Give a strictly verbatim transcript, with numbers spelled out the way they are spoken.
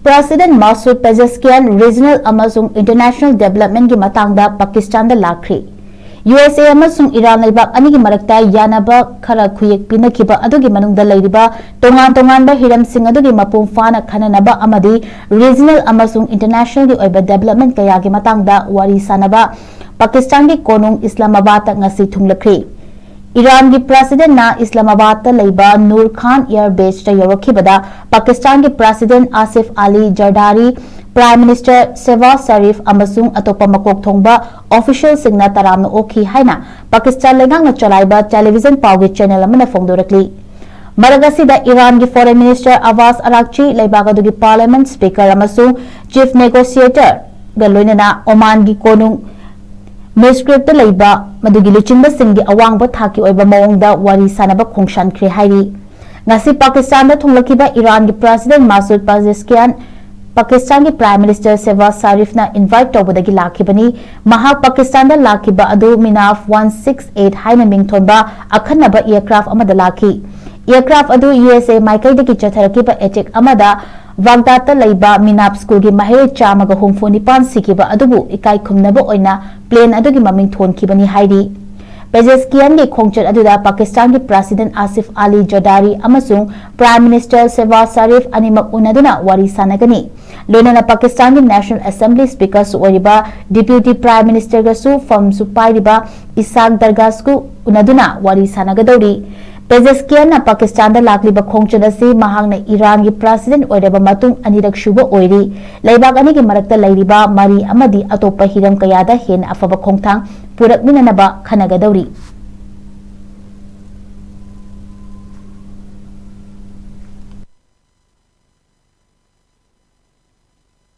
President Masood Pezeshkian regional ꯑꯃꯁꯨꯡ international developmentꯀꯤ ꯃꯇꯥꯡꯗ ꯄꯥꯀꯤꯁꯇꯥꯟꯗ ꯂꯥꯛꯈ꯭ꯔꯤ꯫ U S ꯑꯦ ꯑꯃꯁꯨꯡ ꯏꯔꯥꯟ ꯂꯩꯕꯥꯛ ꯑꯅꯤꯒꯤ ꯃꯔꯛꯇ ꯌꯥꯅꯕ ꯈꯔ ꯈꯨꯌꯦꯛ ꯄꯤꯅꯈꯤꯕ ꯑꯗꯨꯒꯤ ꯃꯅꯨꯡꯗ ꯂꯩꯔꯤꯕ ꯇꯣꯉꯥꯟ ꯇꯣꯉꯥꯟꯕ ꯍꯤꯔꯝꯁꯤꯡ ꯑꯗꯨꯒꯤ ꯃꯄꯨꯡ ꯐꯥꯅ ꯈꯟꯅꯅꯕ ꯑꯃꯗꯤ regional ꯑꯃꯁꯨꯡ internationalꯒꯤ ꯑꯣꯏꯕ development ꯀꯌꯥꯒꯤ ꯃꯇꯥꯡꯗ ꯋꯥꯔꯤ ꯁꯥꯅꯕ ꯄꯥꯀꯤꯁꯇꯥꯟꯒꯤ ꯀꯣꯅꯨꯡ ꯏꯁꯂꯥꯃꯥꯕꯥꯗꯇ ꯉꯁꯤ ꯊꯨꯡꯂꯈ꯭ꯔꯤ꯫ ꯏꯔꯥꯟꯒꯤ Presidentꯅ ꯏꯁꯂꯥꯃꯥꯕꯥꯗꯇ ꯂꯩꯕ ꯅꯨꯔ ꯈꯥꯟ air baseꯇ ꯌꯧꯔꯛꯈꯤꯕꯗ ꯄꯥꯀꯤꯁꯇꯥꯟꯒꯤ President ꯑꯥꯁꯤꯐ ꯑꯂꯤ ꯖꯔꯗꯥꯔꯤ, Prime Minister ꯁꯦꯍꯕꯥꯖ ꯁꯔꯤꯐ ꯑꯃꯁꯨꯡ ꯑꯇꯣꯞꯄ ꯃꯀꯣꯛ ꯊꯣꯡꯕ officialꯁꯤꯡꯅ ꯇꯔꯥꯝꯅ ꯑꯣꯛꯈꯤ ꯍꯥꯏꯅ ꯄꯥꯀꯤꯁꯇꯥꯟ ꯂꯩꯉꯥꯛꯅ ꯆꯂꯥꯏꯕ television ꯄꯥꯎꯒꯤ channel ꯑꯃꯅ ꯐꯣꯡꯗꯣꯔꯛꯂꯤ꯫ ꯃꯔꯛ ꯑꯁꯤꯗ ꯏꯔꯥꯟꯒꯤ Foreign Minister ꯑꯕꯥꯁ ꯑꯔꯥꯛꯆꯤ, ꯂꯩꯕꯥꯛ ꯑꯗꯨꯒꯤ Parliament Speaker ꯑꯃꯁꯨꯡ Chief Negotiatorꯒ ꯂꯣꯏꯅꯅ ꯑꯣꯃꯥꯟꯒꯤ ꯀꯣꯅꯨꯡ ꯃꯁꯀꯠꯇ ꯂꯩꯕ ꯃꯗꯨꯒꯤ ꯂꯨꯆꯤꯡꯕꯁꯤꯡꯒꯤ ꯑꯋꯥꯡꯕ ꯊꯥꯛꯀꯤ ꯑꯣꯏꯕ ꯃꯑꯣꯡꯗ ꯋꯥꯔꯤ ꯁꯥꯅꯕ ꯈꯣꯡꯁꯥꯟꯈ꯭ꯔꯦ ꯍꯥꯏꯔꯤ꯫ ꯉꯁꯤ ꯄꯥꯀꯤꯁꯇꯥꯟꯗ ꯊꯨꯡꯂꯈꯤꯕ ꯏꯔꯥꯟꯒꯤ President ꯃꯥꯁꯨꯗ ꯄꯥꯖꯦꯁꯀꯤꯌꯥꯟ ꯄꯥꯀꯤꯁꯇꯥꯟꯒꯤ Prime Minister ꯁꯦꯍꯕꯥꯖ ꯁꯔꯤꯐꯅ invite ꯇꯧꯕꯗꯒꯤ ꯂꯥꯛꯈꯤꯕꯅꯤ꯫ ꯃꯍꯥꯛ ꯄꯥꯀꯤꯁꯇꯥꯟꯗ ꯂꯥꯛꯈꯤꯕ ꯑꯗꯨ ꯃꯤꯅꯥꯐ one six eight ꯍꯥꯏꯅ ꯃꯤꯡꯊꯣꯟꯕ ꯑꯈꯟꯅꯕ aircraft ꯑꯃꯗ ꯂꯥꯛꯈꯤ꯫ Aircraft ꯑꯗꯨ ꯌꯨ ꯑꯦꯁ ꯑꯦ ꯃꯥꯏꯀꯩꯗꯒꯤ ꯆꯠꯊꯔꯛꯈꯤꯕ attack ꯑꯃꯗ ꯕꯥꯒꯗꯥꯗꯇ ꯂꯩꯕ ꯃꯤꯅꯥꯐ ꯁ꯭ꯀꯨꯜꯒꯤ ꯃꯍꯩꯔꯣꯏ ꯆꯥꯝꯃꯒ ꯍꯨꯝꯐꯨ ꯅꯤꯄꯥꯟ ꯁꯤꯈꯤꯕ ꯑꯗꯨꯕꯨ ꯏꯀꯥꯏ ꯈꯨꯝꯅꯕ ꯑꯣꯏꯅ plane ꯑꯗꯨꯒꯤ ꯃꯃꯤꯡ ꯊꯣꯟꯈꯤꯕꯅꯤ ꯍꯥꯏꯔꯤ꯫ ꯄꯦꯖꯦꯁꯀꯤꯌꯥꯟꯒꯤ ꯈꯣꯡꯆꯠ ꯑꯗꯨꯗ ꯄꯥꯀꯤꯁꯇꯥꯟꯒꯤ President ꯑꯥꯁꯤꯐ ꯑꯂꯤ ꯖꯔꯗꯥꯔꯤ ꯑꯃꯁꯨꯡ Prime Minister ꯁꯦꯍꯕꯥꯖ ꯁꯔꯤꯐ ꯑꯅꯤꯃꯛ ꯎꯅꯗꯨꯅ ꯋꯥꯔꯤ ꯁꯥꯟꯅꯒꯅꯤ꯫ ꯂꯣꯏꯅꯅ ꯄꯥꯀꯤꯁꯇꯥꯟꯒꯤ National Assembly Speakerꯁꯨ ꯑꯣꯏꯔꯤꯕ Deputy Prime Ministerꯒꯁꯨ ꯐꯝꯁꯨ ꯄꯥꯏꯔꯤꯕ ꯏꯁꯥꯛ ꯗꯔꯒꯥꯁꯀꯨ ꯎꯅꯗꯨꯅ ꯋꯥꯔꯤ ꯁꯥꯟꯅꯒꯗꯧꯔꯤ꯫ ꯄꯦꯖꯦꯁꯀꯤꯌꯥꯟꯅ ꯄꯥꯀꯤꯁꯇꯥꯟꯗ ꯂꯥꯛꯂꯤꯕ ꯈꯣꯡꯆꯠ ꯑꯁꯤ ꯃꯍꯥꯛꯅ ꯏꯔꯥꯟꯒꯤ President ꯑꯣꯏꯔꯕ ꯃꯇꯨꯡ ꯑꯅꯤꯔꯛ ꯁꯨꯕ ꯑꯣꯏꯔꯤ꯫ ꯂꯩꯕꯥꯛ ꯑꯅꯤꯒꯤ ꯃꯔꯛꯇ ꯂꯩꯔꯤꯕ ꯃꯔꯤ ꯑꯃꯗꯤ ꯑꯇꯣꯞꯄ ꯍꯤꯔꯝ ꯀꯌꯥꯗ ꯍꯦꯟꯅ ꯑꯐꯕ ꯈꯣꯡꯊꯥꯡ ꯄꯨꯔꯛꯃꯤꯟꯅꯅꯕ ꯈꯟꯅꯒꯗꯧꯔꯤ꯫